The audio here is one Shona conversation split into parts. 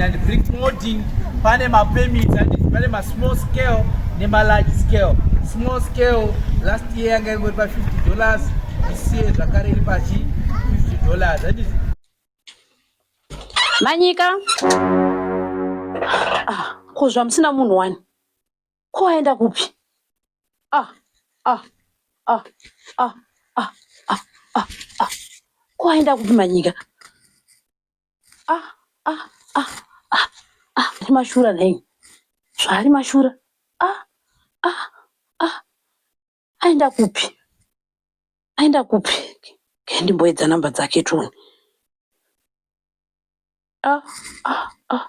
and brick molding. Pane mapermits and pane masmall scale nemalarge scale. Small scale last year yanga ingori pa $50, this year zvakare iri pachi $50. Handiti? Manyika. Ah, ko zvamusina munhu wani? Ko aenda kupi? Ah, ah, ah, ah, ah, ah, ah, ah. Ko aenda kupi Manyika? Ah, ah, ah, ah, ah. Ari mashura nhai. Zvaari mashura. Ah, ah, ah. Aenda kupi? Aenda kupi? Ke ndimboedza namba dzake tione. Ah, ah, ah.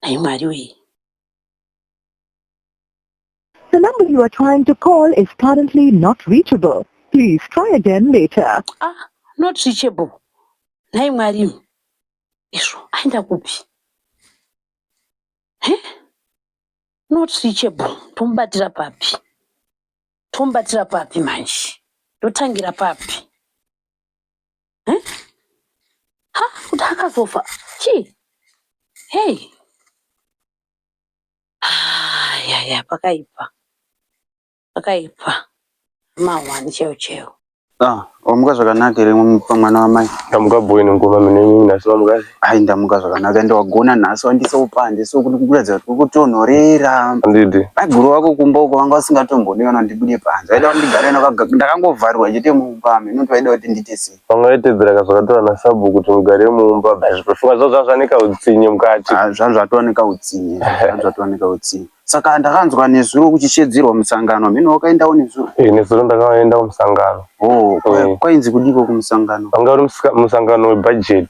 Nhai Mwari wee. The number you are trying to call is currently not reachable. Please try again later. Ah, not reachable. Nhai Mwari. Izvo aenda kupi? He? Not reachable. Tomubatira papi? Tomubatira papi manje? Ndotangira papi? He? Ha, kuti akazofa. Chii? Hey. Ah, ya ya pakaipa. Pakaipa. Mahwani chaiwo chaiwo. Ah, wamuka zvakanaka here mwana wamai? Ndamuka boy nengoma mine nyinyi nhasi wamuka sei? Ai ndamuka zvakanaka ende wagona nhasi wandisawo panze so kuti kuratidza kuti kutonhorera. Handidi. Maiguru vako kumba uko vanga vasingatombodi kana ndibude panze. Vaida kuti ndigare ndakangovharirwa chete mumba mino vaida kuti ndiite sei. Vangaitedzera ka zvakatora nasabhuku kuti mugare mumba but zvofunga zvo zvazvanika utsinye mukati. Ah, zvazvatowanika utsinye. Zvazvatowanika utsinye. Saka ndakanzwa nezuro kuchishedzerwa musangano. Mhino wakaendawo nezuro? Eh, nezuro ndakaenda kumusangano. Oh, kwainzi kudiko kumusangano? Wanga uri musangano webudget.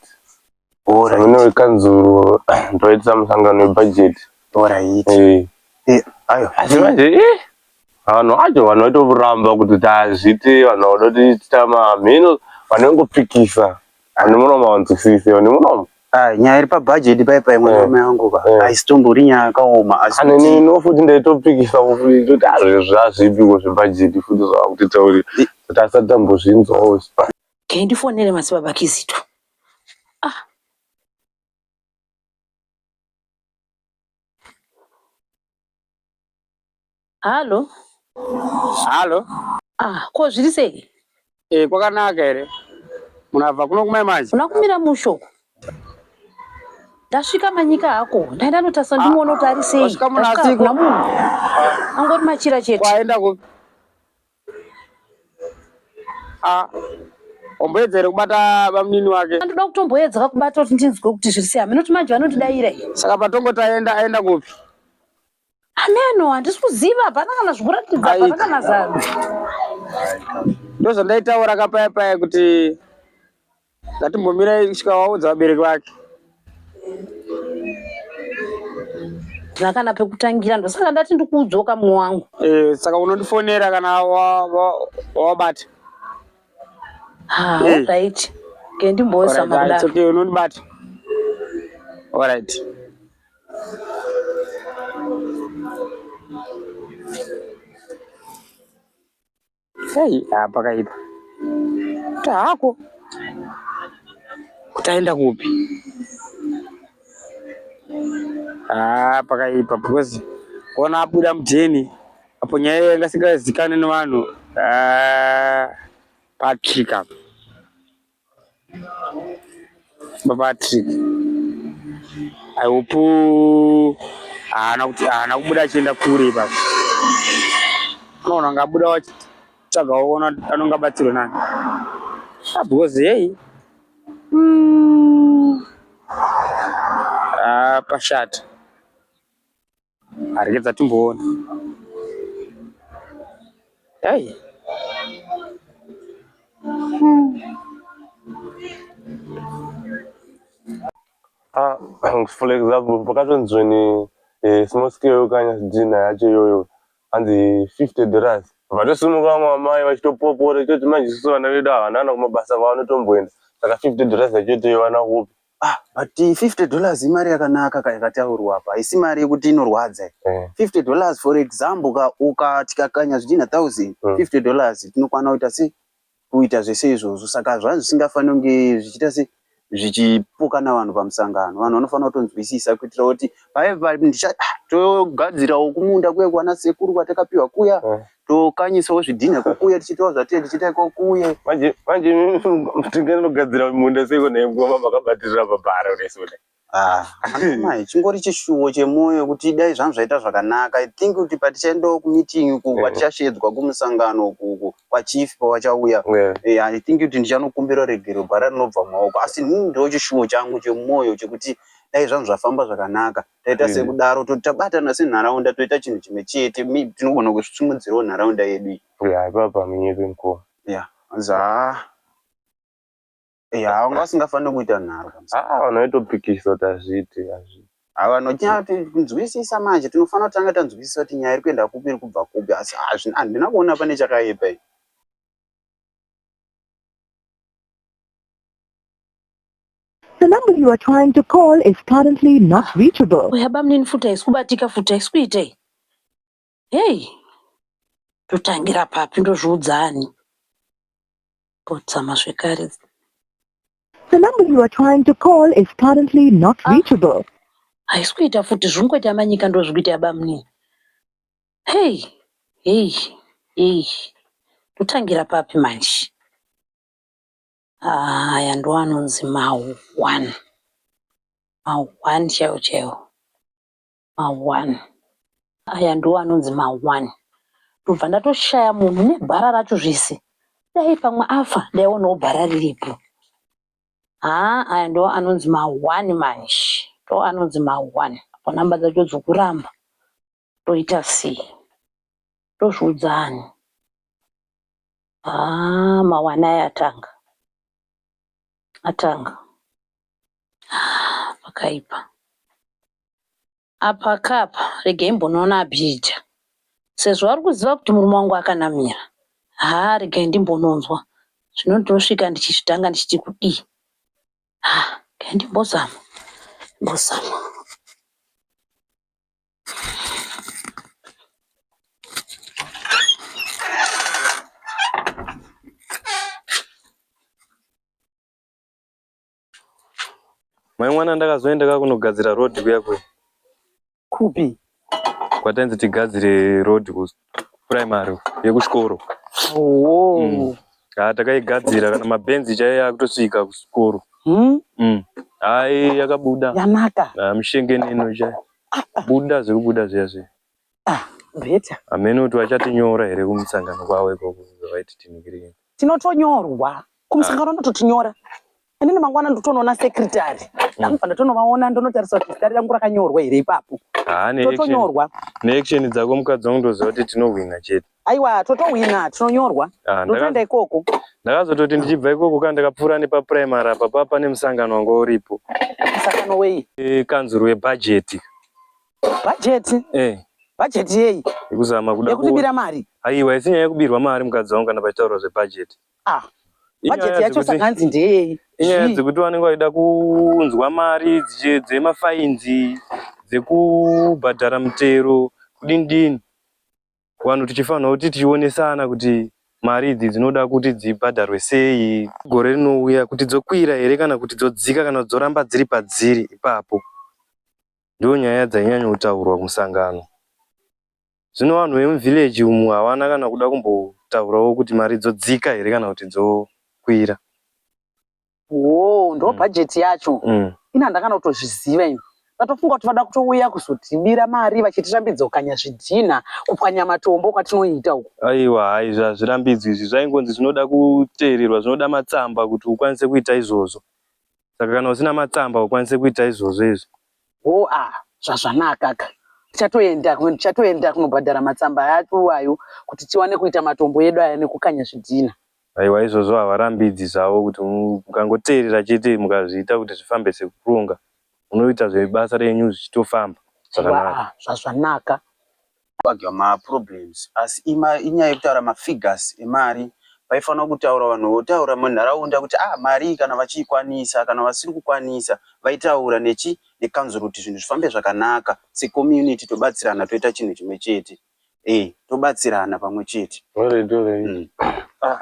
Alright. Mune wekanzuru ndoitisa musangano webudget. Alright. Eh. Eh, ayo. Asi manje eh vanhu vacho vanhu vaitoramba kuti tazviti vanhu vanoda kuti titama mhino vanongopikisa. Vane muromo havanzwisisi vane muromo. Ah, nyaya iri pabudget pai pai mwana wamai wangu ka. Haisitombori nyaya yakaoma asi Ane kuti nini futi ndaitopikisa futi toti azvo zvazvipiko zvebudget futi zvakutitaurira. Kuti asati tambozvinzwawo. Ke ndifonere madzibaba Kizito. Ah. Halo. Halo. Ah, ko zviri sei? Eh, kwakanaka here? Munabva kuno kumai manje? Una kumira musho. Ndasvika manyika hako. Ndaenda notasa ndimuone kuti ari sei. Wasvika munhu Ndasvika asiko. hakuna munhu. Angori machira chete. Kwaenda kupi? Ah. Omboedza here kubata bamunini wake? Ndoda kutomboedza kakubata kuti ndinzwe kuti zviri sei. Hameno kuti manje vanondidaira here. Saka patongoti aenda aenda kupi? Hameno handisi kuziva hapana kana zvikuratidza hapana kana zano. Ndozvandaitaura kapaya paya kuti ngatimbomirai kusvika waudza vabereki vake. Handina kana pekutangira ndosaka ndati ndikuudzoka mumwe wangu. Eh, saka unondifonera kana wawabata. Ah, alright. Ke ndimbozama Alright, it's kudaro. okay, unondibata. Alright. Hey, apa kaipa. Tahako. Kutaenda kupi? Ah, pakaipa because kuona abuda mudheni apo nyaya yanga isingazikanwi nevanhu. Ah, Patrick apa. Patrick. I hope haana kuti haana kubuda achienda kure ipapo. Unoona anga abuda wachitsvaga waona anonga abatsirwe nani. Ah, because hey. Ah, pashata. Aregedza timboona. Hey. Ah, for example, pakatonzwa ni eh, small scale kanya dinner yacho iyoyo hanzi $50. Vatosimuka vamwe amai vachitopopora choti manje isusu vana vedu havana kana kumabasa kwavanotomboenda saka $50 yacho toiwana kupi? Ah, but $50 imari yakanaka ka yakataurwa apa haisi mari yekuti inorwadza. $50 for example ka ukati kakanya zvidhina 1000 $50 tinokwana kuita sei kuita zvese izvozvo saka zvanzi zvisingafaniri kunge zvichiita sei zvichipokana vanhu pamusangano. Vanhu vanofanira kutonzwisisa kuitira kuti paye togadzirawo kumunda kuye kwana sekuru kwatakapiwa kuya eh. tokanyisawo zvidhinha kukuye tichiitawo zvatee tichiita ikokuye. Manje manje tinganogadzira munda seiko naye mukoma makabatirira pabhara unesuda. Ah, mai chingori chishuwo chemwoyo kuti dai zvangu zvaita zvakanaka. I think kuti patichaendawo kumeeting uku eh. kwatichashedzwa kumusangano uku kwachief pavachauya. Eh, I think kuti ndichanokumbira regero gwara rinobva mumaoko. Asi inini ndo chishuwo changu chemwoyo chekuti dai zvangu zvafamba zvakanaka. Taita mm. sekudaro tabatana senharaunda toita chinhu chimwe chete tinogona kusimudzirawo nharaunda yedu iyi. Yeah, ipapa munyepe mukoma. Yeah. Zaa. Ya, vanga vasingafaniri kuita nharo. Ah, vanhu vaitopikisa kuti hazviiti, hazviiti. Ah, vanhu kunzwisisa manje tinofanira kutanga tanzwisisa kuti nyaya iri kuenda kupi iri kubva kupi asi handina kuona pane chakaipa iyi. The number you are trying to call is currently not reachable. Oya bamnini futi haisi kubatika futi haisi kuita iyi. Hey, totangira papi ndozviudza ani? Potsama zvekare. The number you are trying to call is currently not ah. reachable. Haisi kuita futi zvingoita manyika ndozvikuita yabamnini. Hey, hey, hey. Totangira papi manje? Ah, aya ndo anonzi ma1. Ma1 chaiwo chaiwo. Ma1. Aya ndiwo anonzi ma1. Ndobva ndatoshaya munhu nebhara racho zvese. Dai pamwe afa ndaionawo bhara riripo. Haa aya ndiwo anonzi ma1 manje. Ndo anonzi ma1. Apo namba dzacho dzokuramba. Toita sei? Ndozviudza ani? Haa ma1 aya atanga. Atanga. Pakaipa. Apa ka apa regai ndimbonoona Abhija sezvo ari kuziva kuti murume wangu akanamira. Haa regai ndimbononzwa zvino ndinosvika ndichizvitanga ndichiti kudii. Haa regai ndimbozama ndimbozama. Mai mwana ndakazoenda ka kunogadzira road kuya kuya. Kupi? Kwatainzi tigadzire road ku primary yekuchikoro. Oh. Mm. Ah, takaigadzira kana mabenzi chaiye akutosvika kuchikoro. Mm? Mm. Hai yakabuda. Yanaka. Ah, mishengeni ino chai. Buda zvekubuda zviya zviya. Ah, better. Hameno kuti vachatinyora here kumusangano kwavo ikoko vaiti tiningirei. Tinotonyorwa. Kumusangano vanototinyora. Inini mangwana ndotonoona secretary. Ndakubva ndatonovaona ndonotarisa kuti zita rangu rakanyorwa here ipapo. Haa, ne action, Totonyorwa. ne action dzako mukadzi wangu ndoziva kuti tinohwina chete. Aiwa totohwina tinonyorwa. Ah, Ndotoenda ikoko. Ndakazototi ndichibva ikoko ka ndakapfuura nepapuraimari apa paa pane musangano wanga uripo. Musangano wei? E, kanzuru yebhajeti. Bhajeti? Eh. Bhajeti yei? Yekuzama kuda Yekutibira mari? Aiwa, isi nyaya yekubirwa mari mukadzi wangu kana pachitaurwa zvebhajeti. Ah. Bhajeti yacho saka hanzi ndeyei? Inyaya dzekuti vanenge vachida kunzwa mari dzemafainzi, dzekubhadhara mutero, kudini dini. Vanhu tichifanirwa kuti tichionesana kuti mari idzi dzinoda kuti dzibhadharwe sei gore rinouya kuti dzokwira here kana kuti dzodzika kana kuti dzoramba dziri padziri ipapo. Ndiyo nyaya dzainyanya kutaurwa kumusangano. Zvino vanhu vemuvillage umu havana kana kuda kumbotaurawo kuti mari dzodzika here kana kuti dzokwira. Hoo, ndo budget yacho. Ini handakana kutozviziva ini. Ndatofunga kuti vada kutouya kuzotibira mari vachitirambidza kukanya zvidhinha, kupwanya matombo kwatinoita uku. Aiwa, hai izvi hazvirambidzwi izvi. Zvaingonzi zvinoda kuteererwa, zvinoda matsamba kuti ukwanise kuita izvozvo. Saka kana usina matsamba haukwanise kuita izvozvo izvi. Hoo ah zvazvanaka ka. Tichatoenda tichatoenda kunobhadhara matsamba acho iwayo kuti tiwane kuita matombo edu aya nekukanya zvidhina. Aiwa izvozvo havarambidzi zvavo kuti mukangoteerera chete mukazviita kuti zvifambe sekuronga munoita zvebasa renyu zvichitofamba zvakanaka. Aiwa ah zvazvanaka. Kutsvaga maproblems asi ima inyaya yekutaura mafigures emari vaifanira kutaura vanhu votaura munharaunda kuti ah mari iyi kana vachiikwanisa kana vasiri kukwanisa vaitaura nechi nekanzuru kuti zvinhu zvifambe zvakanaka secommunity tobatsirana toita chinhu chimwe chete eh tobatsirana pamwe chete Alright, alright. mm. Ah.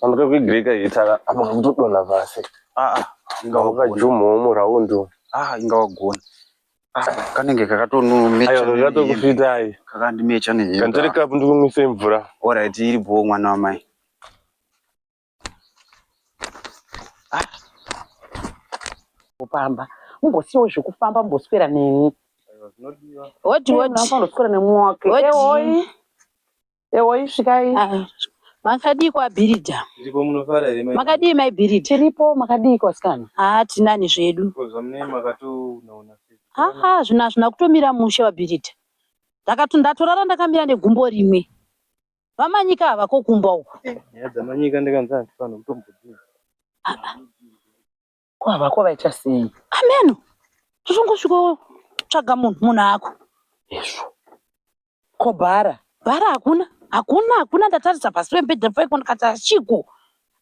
Panoda kuigreka hitara apa kakutodonha pasi. Ah, ah, inga wagona. Wakajumhawo muraundi. Ah, inga wagona. Ah, kanenge kakatonomecha. Aiwa kakatokufita Kakandimecha nehembe. Kanditore kapu ndikumwise mvura. Alright, iri bho mwana wamai. Ah. Kupamba. Mumbosiyawo zvekufamba mumboswera neni. Woti woti. Munoswera nemwoke. Woti. Ewoi svikai. Ah, makadii kwabhiridha? Tiripo munofara here mai? Makadii mai bhiridha? Tiripo makadii kwasikana? Haa tinani zvedu. Ko zvamunei makatounauna sei? Haa zvino hazvina kutomira mushe wabhiridha. Ndakati ndatorara ndakamira negumbo rimwe. VaManyika havako kumba uku. Nyaya dzaManyika ndikanzi handifanirwi kutombodii. Ko havako vaita sei? Ameno. Totongosviko tsvaga munhu munhu haako. Hezvo. Ko bhara? Bhara hakuna. Hakuna hakuna ndatarisa pasi pemubhedha paiko ndikati achiko.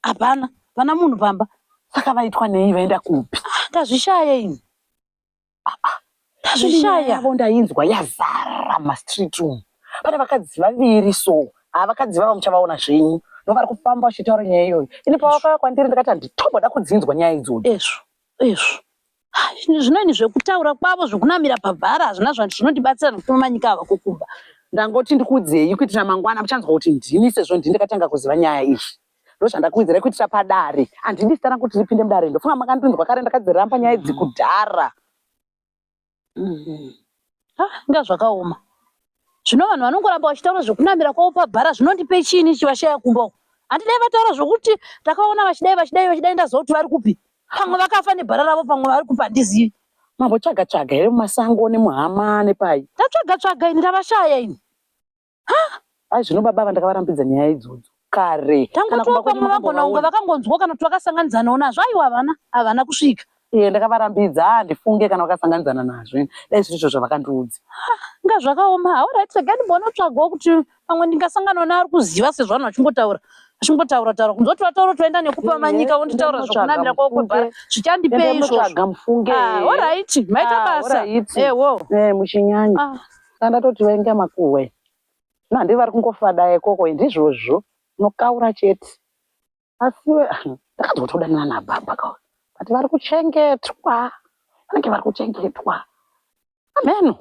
Hapana. Pana munhu pamba. Saka vaitwa nei vaenda kupi? Ah, ndazvishaya ini. Ah, ah. Ndazvishaya. Yavo ndainzwa yazara mumastreet umu. Pane vakadzi vaviri so. Haa vakadzi vava muchavaona zvenyu. Ndovari kufamba vachitaura nyaya iyoyo. Ini pavakauya kwandiri ndakati handitomboda kudzinzwa nyaya idzodzo. Ezvo. Ezvo. Zvino ini zvekutaura kwavo zvekunamira pabhara hazvina zvinondibatsira nekuti manyika ava kukumba. Ndangoti ndikuudzei kuitira mangwana muchanzwa kuti ndini sezvo ndini ndakatanga kuziva nyaya iyi. Ndozvandakuudzirai kuitira padare. Handidi zita rangu kuti ripinde mudare. Ndofunga makandinzwa kare ndakadziramba nyaya idzi kudhara. Mm. Ah, inga zvakaoma. Zvino vanhu vanongoramba vachitaura zvekunamira kwavo pabhara zvinondipe chiini chivashaya kumba uko. Handidai vataura zvokuti takaona vachidai vachidai vachidai ndaziva kuti vari kupi. Pamwe vakafa nebhara ravo pamwe vari kupi handizivi. Mambotsvaga tsvaga here mumasango nemuhama nepai? Ndatsvaga tsvaga ini ndavashaya ini. Ai zvino baba ava ndakavarambidza nyaya idzodzo kare. Kana kumba Tangotiwo kwenyu pamwe vagona kunge makambovaona. vakangonzwa kana kuti vakasanganidzanawo nazvo aiwa havana havana kusvika. Iye ndakavarambidza handifunge kana vakasanganidzana nazvo ini. Dai zviri izvo zvavakandiudza. Inga zvakaoma. Alright regai ndimbonotsvagawo kuti pamwe ndingasanganawo neari kuziva sezvo vanhu vachingotaura vachingotaura taura kunze kuti vataura kuti vaenda nekupa manyika vonditaura zvokunamira kwavo kwebhara zvichandipei izvozvo. Mutsvaga mufunge. Ah, alright maita Ah, basa. alright. Ewo. Eh muchinyanya. Ah. Saka ndatoti vainga makuhwa. Zvino handi vari kungofadaya ikoko ndizvozvo unokaura chete. Asi ndakanzwa kuti kudanana nababa ka. But vari kuchengetwa. Vanenge vari kuchengetwa. Ameno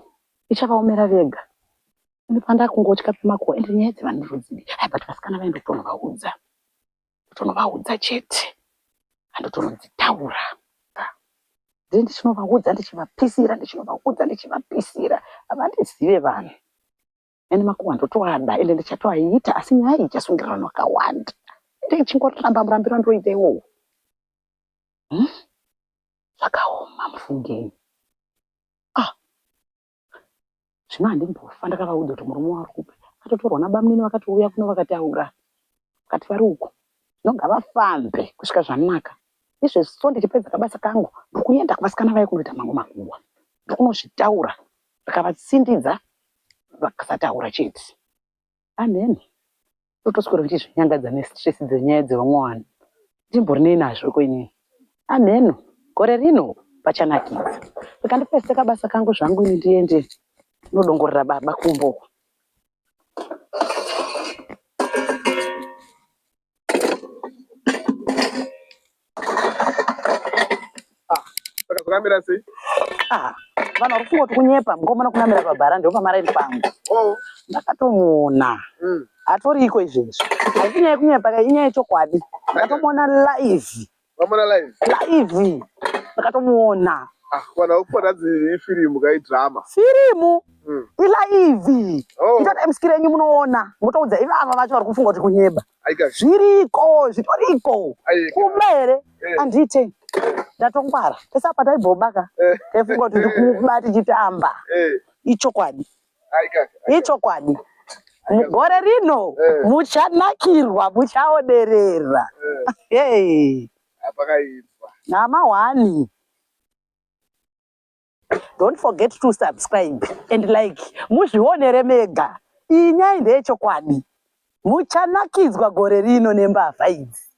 ichavaomera vega. Ini pandakungotya pemakuhwa ende nyaya dzevanhu ndodzidi. Ai but vasikana vaenda kutonovaudza. Kutonovaudza chete. Handotonodzitaura. Ndini ndichinovaudza ndichivapisira ndichinovaudza ndichivapisira. Havandizive vanhu. Ende makuhwa ndotoada ende ndichatoaita asi nyaya iyi ichasungira vanhu vakawanda. Ndichingoramba murambiro wandoita iwowo. Hmm? Zvakaoma mufungei. Ah. Zvino handimbofa ndakavaudza kuti murume wari kupi. Akatotorwa nabamunini vakatouya kuno vakataura. Vakati vari uko. Zvino ngavafambe kusvika zvanaka. Izvezvi so ndichipedza kabasa kangu ndikuenda kuvasikana vaye kunoita mamwe makuhwa. Ndikunozvitaura. Ndakavatsindidza vakasataura chete. Ameno. Ndotoswera ndichizvinyangadza nestress dzenyaya dzevamwe vanhu. Ndimbori nei nazvo ko inini. Ameno. Gore rino pachanakidza. Saka ndipedzise kabasa kangu zvangu ini ndiende ndinodongorera baba kumba uko. Saka zvakamira sei? Ah, vanhu vari kufunga kuti kunyepa mukomana kunamira pabhara ndipo pamaraini pangu. Oh. Ndakatomuona. Hatoriko izvezvi. Haisi nyaya yekunyepa ka inyaya yechokwadi. Ndakatomuona live. Vamona live? Live. Ndakatomuona. Ah, vanhu vakufanira dzi ifirimu ka idrama. Firimu ilive. Oh. Itoti musikira yenyu munoona. Motoudza ivava vacho vari kufunga kuti kunyeba. Aika. Zviriko, zvitoriko. Aika. Kuba here? Eh. Andite. Ndatongwara. Pese apa taibobaka. Eh. Taifunga kuti ndikuba tichitamba. Eh. Ichokwadi. Aika. Ichokwadi. Gore rino Eh. muchanakirwa, muchaoderera. Eh. Hey. Apakaitwa. Nama one. Don't forget to subscribe and like. Muzvionere mega. Iyi nyaya ndeyechokwadi. Muchanakidzwa gore rino nembavha idzi.